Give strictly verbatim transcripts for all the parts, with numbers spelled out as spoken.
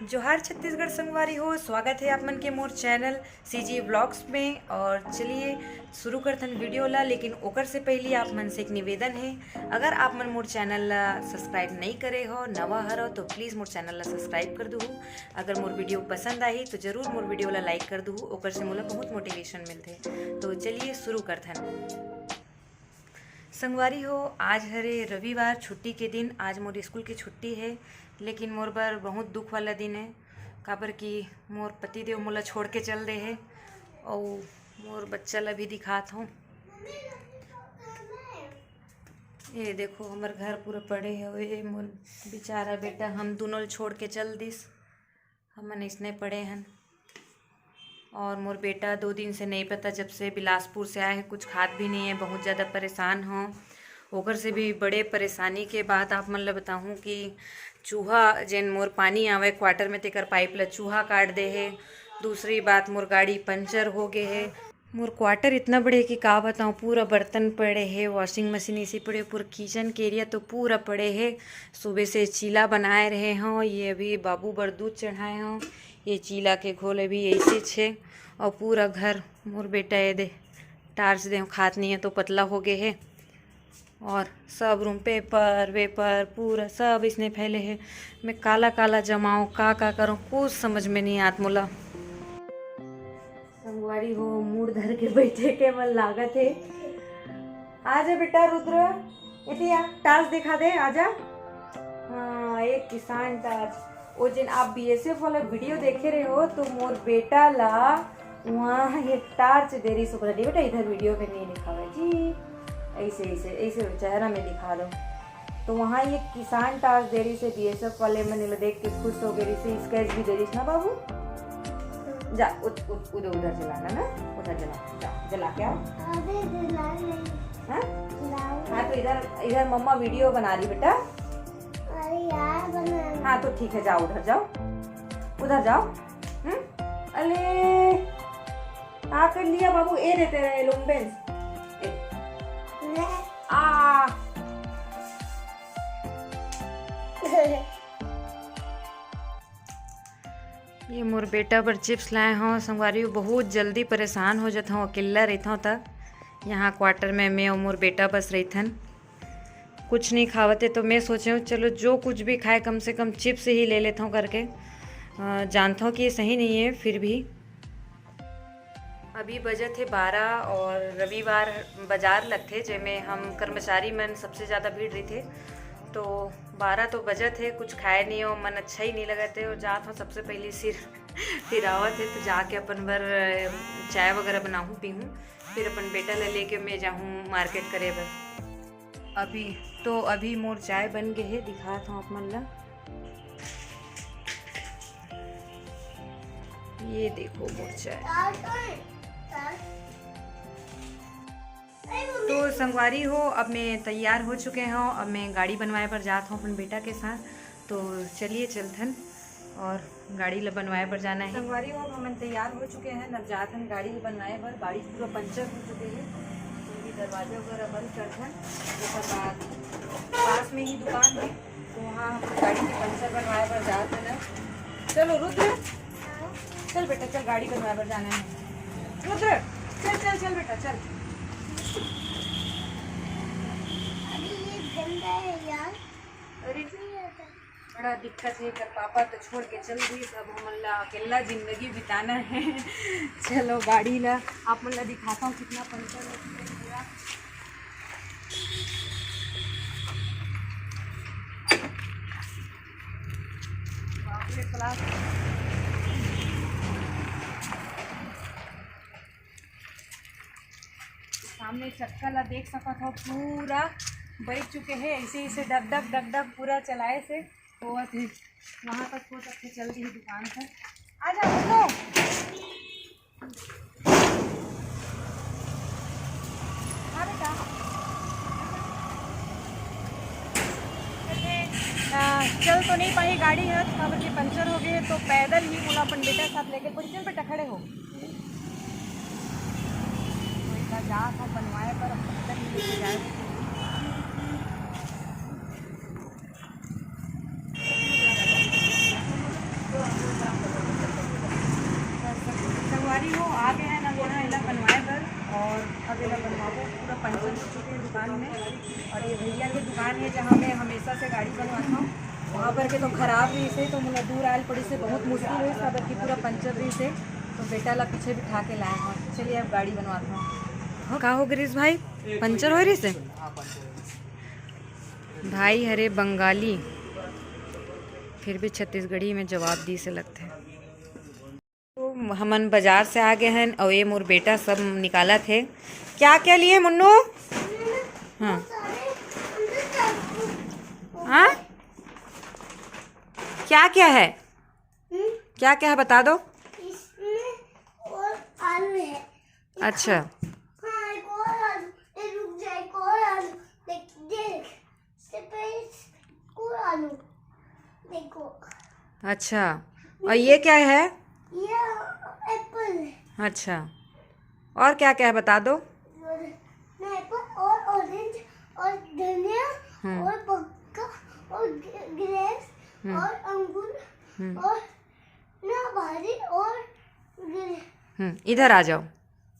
जोहार छत्तीसगढ़ संगवारी हो, स्वागत है आप मन के मोर चैनल सीजी व्लॉग्स में। और चलिए शुरू करथन वीडियो ला, लेकिन ओकर से पहले आप मन से एक निवेदन है, अगर आप मन मोर चैनल ला सब्सक्राइब नहीं करे हो, नवा हरो, तो प्लीज मोर चैनल ला सब्सक्राइब कर दूहू। अगर मोर वीडियो पसंद आही तो जरूर मोर वीडियो ला लाइक कर दूहू, ओकर से मोला बहुत मोटिवेशन मिलथे। तो चलिए शुरू करथन। संगवारी हो, आज हरे रविवार, छुट्टी के दिन। आज मोर स्कूल के छुट्टी है, लेकिन मोर बर बहुत दुख वाला दिन है, काबर कि मोर पतिदेव मोला छोड़ के चल दे है। अउ मोर बच्चा ला भी दिखात हूँ। ये देखो, हमर घर पूरा पड़े हवे। मोर बेचारा बेटा हम दोनों ल छोड़ के चल दिस। हमन इसने पड़े हन। और मोर बेटा दो दिन से नहीं पता, जब से बिलासपुर से आए हैं, कुछ खात भी नहीं है, बहुत ज़्यादा परेशान हों। ओकर से भी बड़े परेशानी के बात आप मन ल बताहूँ कि चूहा, जेन मोर पानी आवे क्वार्टर में, तेकर पाइप ला चूहा काट दे हे। दूसरी बात, मोर गाड़ी पंचर हो गए हे। मोर क्वार्टर इतना बड़े हे कि का बताऊँ, पूरा बर्तन पड़े हे, वॉशिंग मशीन इसी पड़े, पूरा किचन के एरिया तो पूरा पड़े हे। सुबह से चीला बनाए रहे हों, ये अभी बाबू बर दूध चढ़ाए हों, ये चीला के घोल अभी ऐसे छे। और पूरा घर मोर बेटा ये दे टार्च दे खात नहीं है, तो पतला हो गए हे। और सब रूम पेपर वेपर पूरा सब इसने फैले हे। मैं काला काला जमाओ, का का करूँ, कुछ समझ में नहीं आत मोला। संगवारी हो, मूड़ धर के बैठे के मन लागत हे। आजा बेटा रुद्र, एती आ, टार्च दिखा दे, आजा। हाँ, एक किसान टार्च। वो जिन आप बीएसएफ वाला वीडियो देखे रहे हो, तो मोर बेटा ला वहाँ ये टार्च दे रही सुकरा। दे बेटा, इधर वीडियो में नहीं दिखावा जी, ऐसे, ऐसे, ऐसे चेहरा में दिखा दो। तो वहाँ ये किसान टार्च दे रही से बीएसएफ वाले मन ला देख के खुश हो गए रही से, स्केच भी दे रही ना बाबू। जा, उद-, उद-, उधर, उधर जलाना ना, उधर जला, जा, जला के आओ। अरे, जला नहीं। हाँ? जलाओ। हाँ, तो इधर, इधर मम्मा वीडियो बना रही बेटा। अरे यार, बना। हाँ, तो ठीक है, जाओ उधर जाओ, उधर जाओ। हम्म? अले, का कर लिया बाबू? ए रे तेरा ये लोम्बेंस। ए। ले। आ। ये मोर बेटा बर चिप्स लाए हों संगवारी हो। बहुत जल्दी परेशान हो जात हों, अकेल्ला रहिथों त। यहाँ क्वार्टर में मैं अउ मोर बेटा बस रहिथन। कुछ नहीं खावत हे, तो मैं सोचे हूँ चलो जो कुछ भी खाए, कम से कम चिप्स ही ले लेथों करके। अ, जानथों कि ये सही नहीं है, फिर भी। अभी बजत हे बारह और रविवार बाजार लगथे, जेमे हम कर्मचारी मन सबसे ज़्यादा भीड़ रहिथे। तो बारह तो बजत हे, कुछ खाए नहीं हो, मन अच्छा ही नहीं लगत हे। और जात हों सबसे पहले सिर फिरावत हे, तो जाके अपन बर चाय वगैरह बनाहूँ पीहूँ, फिर अपन बेटा ला लेके मैं जाहूँ मार्केट करे बर। अभी तो, अभी मोर चाय बन गए हे, दिखात हों आप मन ला। ये देखो मोर चाय। तो संगवारी हो, अब मैं तैयार हो चुके हों, अब मैं गाड़ी बनवाए बर जात हों अपन बेटा के साथ। तो चलिए चलथन और गाड़ी ला बनवाए बर जाना है। संगवारी हो, अब हमन तैयार हो चुके हैं, अब जात हन गाड़ी ला बनवाए बर। गाड़ी पूरा पंचर हो चुके हैं, तो ये दरवाजा वगैरह बंद करथन। ओकर बाद पास में ही दुकान है, तो वहाँ हम गाड़ी के पंचर बनवाए बर जात हन। चलो रुद्र, चल बेटा, चल गाड़ी बनवाए बर जाना है। रुद्र, चल, चल, चल बेटा, चल। अरे ये गंदा है यार। अरे, बड़ा दिक्कत है, कर पापा तो छोड़ के चल दिस, अब हमन ला अकेला जिंदगी बिताना है। चलो गाड़ी ला आप मन ला दिखाता हूँ कितना पंचर हो चुका है पूरा। बाप रे, class। सामने चक्का ला देख सकत हो, पूरा बैठ चुके हैं, ऐसे, ऐसे डग डग, डग डग पूरा चलाए से होवत है। वहाँ तक हो सकते चल रही दुकान पर। आ जाओ, उठो। हाँ बेटा। अ, चल तो नहीं पाही गाड़ी है, काबर के पंचर हो गए, तो पैदल ही मोला अपन बेटा साथ लेके पड़ी। चल बेटा, खड़े हो। तो इतना जा था बनवाए पर अब पैदल ही लेके जाए। और ये भैया के दुकान है, जहाँ मैं हमेशा से गाड़ी बनवाता हूँ। वहाँ पर के तो खराब रहिस हे, तो मोला दूर आयल पड़िस हे, बहुत मुश्किल होइस, काबर कि पूरा पंचर रहिस हे। तो बेटा ला पीछे बिठा के लाए हूँ। चलिए, अब गाड़ी बनवाता हूँ। का हो गिरिस भाई, पंचर हो रहिस हे? भाई हरे बंगाली, फिर भी छत्तीसगढ़ी में जवाब दिस हे लगथे। तो हमन बाजार से आ गए हन, अउ ये मोर बेटा सब निकालत हे। क्या क्या लिए मुन्नू? हाँ। हाँ? क्या क्या है? क्या क्या है, बता दो। इसमें और आलू है। अच्छा। हाँ, एक और आलू। ए, रुक जा, एक और आलू। देख, देख। इससे पहले एक और आलू। देखो। अच्छा, और ये क्या है? ये एप्पल है। अच्छा, और क्या क्या है, बता दो। और एप्पल और ऑरेंज और धनिया हम्म। और पक्का और ग्रे-, ग्रेप्स हम्म। और अंगूर हम्म। और ना भारी और ग्रे-, हम्म, इधर आ जाओ।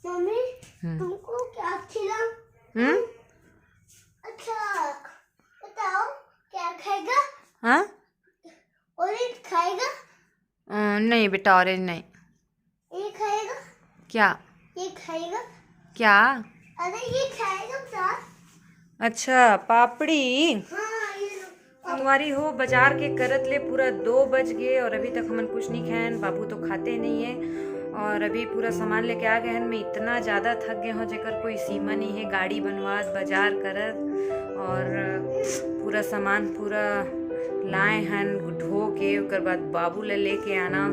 मम्मी, हम्म। तुमको क्या खिलाऊं? हम्म? अच्छा, बताओ, क्या खाएगा? हाँ? ऑरेंज खाएगा? अ, नहीं बेटा, ऑरेंज नहीं। ये खाएगा? क्या? ये खाएगा? क्या? अरे, ये खाएगा बेटा। अच्छा, पापड़ी। हाँ, ये लो। संगवारी हो, बाजार के करत ले पूरा दो बज गए और अभी तक हमन कुछ नहीं खाएन। बाबू तो खाते नहीं है और अभी पूरा सामान लेके आ गए हैं। मैं इतना ज़्यादा थक गए हूँ, जेकर कोई सीमा नहीं है। गाड़ी बनवात, बाजार करत और पूरा सामान पूरा लाए हन ढो के, ओकर बाद बाबू ला लेके आना,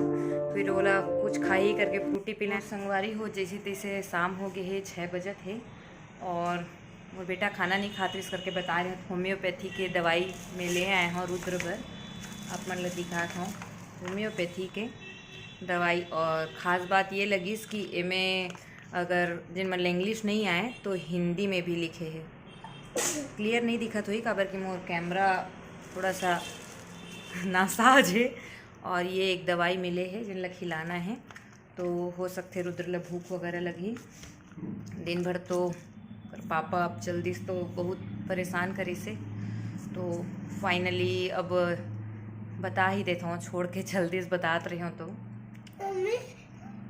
फिर ओला कुछ खाही करके फ्रूटी पिलाए। संगवारी हो, जैसे तैसे शाम हो गए है, छः बजत है और मोर बेटा खाना नहीं खात रहिस करके बता रहे हैं। होम्योपैथी के दवाई में ले आए हूँ रुद्र बर, आप मन ला दिखात हूँ होम्योपैथी के दवाई। और ख़ास बात ये लगिस कि एमे अगर जिन मन ला इंग्लिश नहीं आए तो हिंदी में भी लिखे है। क्लियर नहीं दिखत होही, काबर कि मोर कैमरा थोड़ा सा नासाज है। और ये एक दवाई मिले है जिन ला खिलाना है, तो हो सकथे रुद्र ला भूख वगैरह लगही। दिन भर तो ओकर पापा अब चल दिस तो बहुत परेशान करिस हे, तो फाइनली अब बता ही देत हूँ, छोड़ के चल दिस, बतात रही हूँ तो। मम्मी,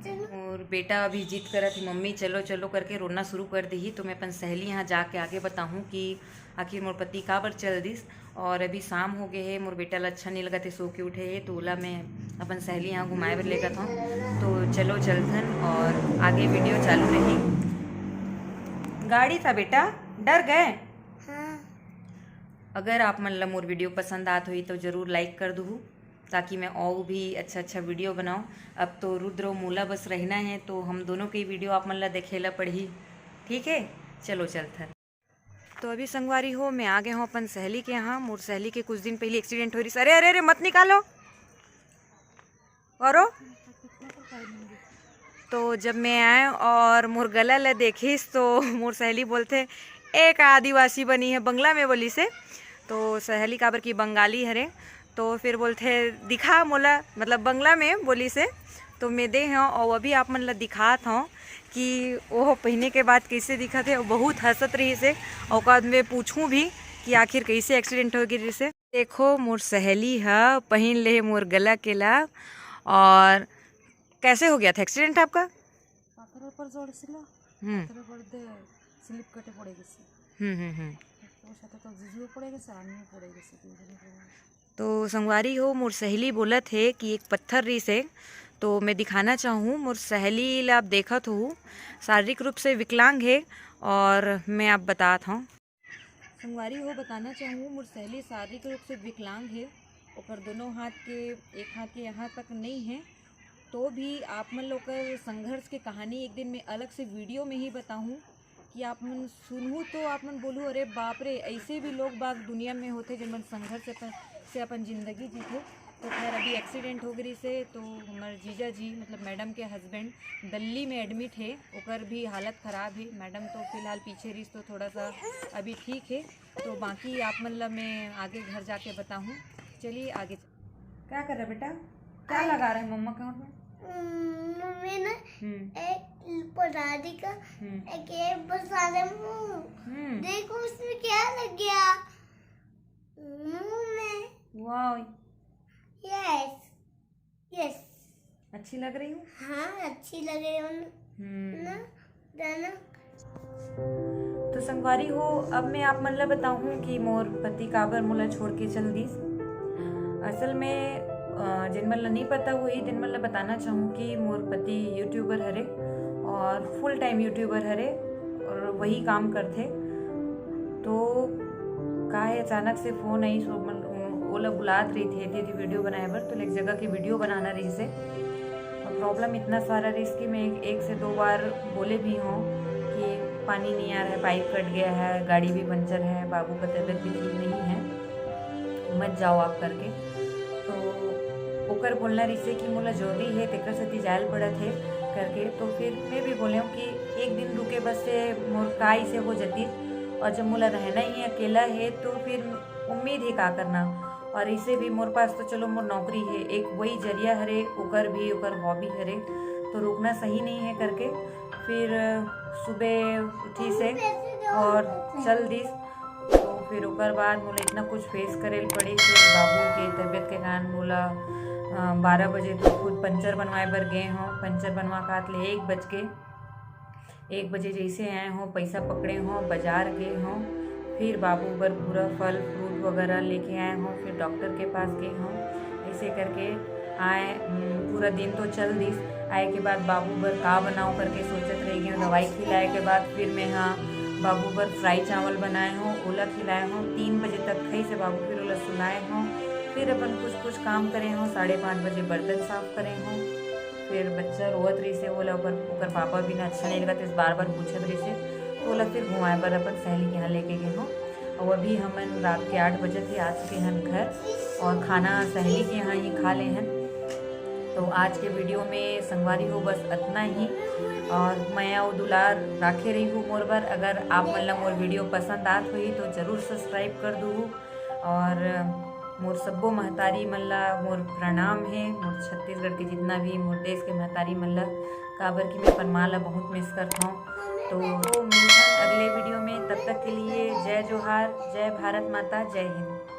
चलो। और बेटा अभी जिद करत ही, "मम्मी चलो चलो," करके रोना शुरू कर दी ही। तो मैं अपन सहेली यहाँ जाके आगे बताहूँ कि आखिर मोर पति काबर चल दिस। और अभी शाम हो गए है, मोर बेटा ला अच्छा नहीं लगत है, सो के उठे है, तो ओला मैं अपन सहेली यहाँ घुमाए बर लेगत हूँ। तो चलो चलथन और आगे वीडियो चालू रही। गाड़ी था बेटा, डर गए? हाँ। अगर आप मन ला मोर वीडियो पसंद आत होही तो जरूर लाइक कर दूहू, ताकि मैं और भी अच्छा अच्छा वीडियो बनाऊँ। अब तो रुद्र और मोला बस रहना है, तो हम दोनों के वीडियो आप मन ला देखे ला पड़ही। ठीक है, चलो चलथन। तो अभी संगवारी हो, मैं आ गए हूँ अपन सहेली के यहाँ। मोर सहेली के कुछ दिन पहले एक्सीडेंट हो रही। अरे अरे अरे, मत निकालो। औरो तो जब मैं आए और मोर गला ले देखिस तो मोर सहेली बोलथे, "एक आदिवासी बनी है," बंगला में बोलिस हे। तो सहेली काबर की बंगाली हरे, तो फिर बोलथे, "दिखा मोला," मतलब बंगला में बोलिस हे। तो मैं दे हूँ और अभी आप मन ला दिखात हूँ कि वो पहने के बाद कैसे दिखत हे। वो बहुत हंसत रहिस हे और ओकर बाद मैं पूछूं भी कि आखिर कैसे एक्सीडेंट हो गिस हे। देखो मोर सहेली ह पहिन ले हे मोर गला के ला। और कैसे हो गया था एक्सीडेंट आपका? पत्थर ऊपर जोड़ सिला, हम्म। पत्थर ऊपर दे स्लिप कटे पड़े गए से। हम्म, हम्म, हम्म। तो साथे तो जीजू पड़े गए से, आदमी पड़े गए से, तीन जने पड़े गए से। तो संगवारी हो, मोर सहेली बोलत हे कि एक पत्थर रहिस हे, तो मैं दिखाना चाहूँ। मोर सहेली ला आप देखत हो, शारीरिक रूप से विकलांग हे, और मैं आप बतात हूँ। संगवारी हो, बताना चाहूँ, मोर सहेली शारीरिक रूप से विकलांग हे, ओकर दोनों हाथ के, एक हाथ के यहाँ तक नहीं है, तो भी आप मन ला ओकर संघर्ष के कहानी एक दिन मैं अलग से वीडियो में ही बताहूँ कि आप मन सुनहू तो आप मन बोलहू, "अरे बाप रे, ऐसे भी लोग बाग दुनिया में होथे, जेन मन संघर्ष से अपन, से अपन जिंदगी जीथे।" तो खैर, अभी एक्सीडेंट हो गई से, तो हमारे जीजा जी, मतलब मैडम के हस्बैंड, दिल्ली में एडमिट है, ओकर भी हालत ख़राब है। मैडम तो फिलहाल पीछे रहिस, तो थोड़ा सा अभी ठीक है। तो बाकी आप मन ला मैं आगे घर जाके बताहूँ। चलिए आगे। क्या कर रहा बेटा? क्या लगा रहा है मम्मा के होंठ में? हम्म, मम्मी ने हम्म एक पराठे का हम्म एक ये बसा दे मुंह। हम्म देखो उसमें क्या लग गया मुंह में। वाह, यस, यस। अच्छी लग रही हूँ। हाँ, अच्छी लग रही हूँ हम्म ना, दाना। तो संगवारी हो, अब मैं आप मन ला बताहूँ कि मोर पति काबर मोला छोड़ के चल दिस। असल में अ, जिन मन ला नहीं पता होही, तिन मन ला बताना चाहूँ कि मोर पति यूट्यूबर हरे और फुल टाइम यूट्यूबर हरे और वही काम करथे। तो का है, अचानक से फोन आइस, वो मन ओला बुलात रहिथे, दीदी वीडियो बनाए बर, तो एक जगह की वीडियो बनाना रहिसे। और प्रॉब्लम इतना सारा रहिस कि मैं एक, एक से दो बार बोले भी हूँ कि पानी नहीं आ रहा है, पाइप कट गया है, गाड़ी भी पंचर है, बाबू का तबीयत भी ठीक नहीं है, मत जाओ आप करके। तो ओकर बोलना रहिसे कि मोला जरूरी है, तेकर सेती जायल पड़त है करके। तो फिर मैं भी बोले हूँ कि एक दिन रुके बस से मोर काई से हो जती, और जब मोला रहना ही अकेला है तो फिर उम्मीद ही का करना। और इसे भी मोर पास तो चलो मोर नौकरी है, एक वही जरिया हरे, ओकर भी ओकर हॉबी हरे, तो रुकना सही नहीं है करके। फिर सुबह उठी से और चल दिस। तो फिर ओकर बाद मोला इतना कुछ फेस करे ल पड़ी कि बाबू के तबीयत के कारण मोला अ, बारह बजे तो खुद पंचर बनवाए बर गए हों। पंचर बनवा के आत ले एक बज के, एक बजे जैसे आए हों, पैसा पकड़े हों, बाजार गए हों, फिर बाबू बर पूरा फल फ्रूट वगैरह लेके आए हों, फिर डॉक्टर के पास गए हों। ऐसे करके आए, उम, पूरा दिन तो चल दिस। आए के बाद बाबू बर का बनाओ करके सोचत रह गए। दवाई खिलाए के बाद फिर मैं हाँ बाबू बर फ्राई चावल बनाए हों, ओला खिलाए हों। तीन बजे तक खाई से बाबू, फिर ओला सुलाए हों, फिर अपन कुछ कुछ काम करे हों। साढ़े पाँच बजे बर्तन साफ करे हों। फिर बच्चा रोवत रहिसे, ओला ओकर ओकर पापा बिना अच्छा नहीं लगत, इस बार बार पूछत रहिसे, तो ओला फिर घुमाए बर अपन सहेली के यहाँ लेके गए हों। और अभी हमन रात के आठ बजे थे आ चुके हैं घर और खाना सहेली के यहाँ ही खा ले हैं। तो आज के वीडियो में संगवारी हो बस इतना ही, और मया और दुलार राखे रही हो मोर बर। अगर आप मन ला मोर वीडियो पसंद आत होही तो जरूर सब्सक्राइब कर दू, और मोर सब्बो महतारी मन ला मोर प्रणाम है, मोर छत्तीसगढ़ के जितना भी मोर देश के महतारी मन ला, काबर कि मैं अपन माँ ला बहुत मिस करत हूँ। तो, तो मिलथन अगले वीडियो में, तब तक के लिए जय जोहार, जय भारत माता, जय हिंद।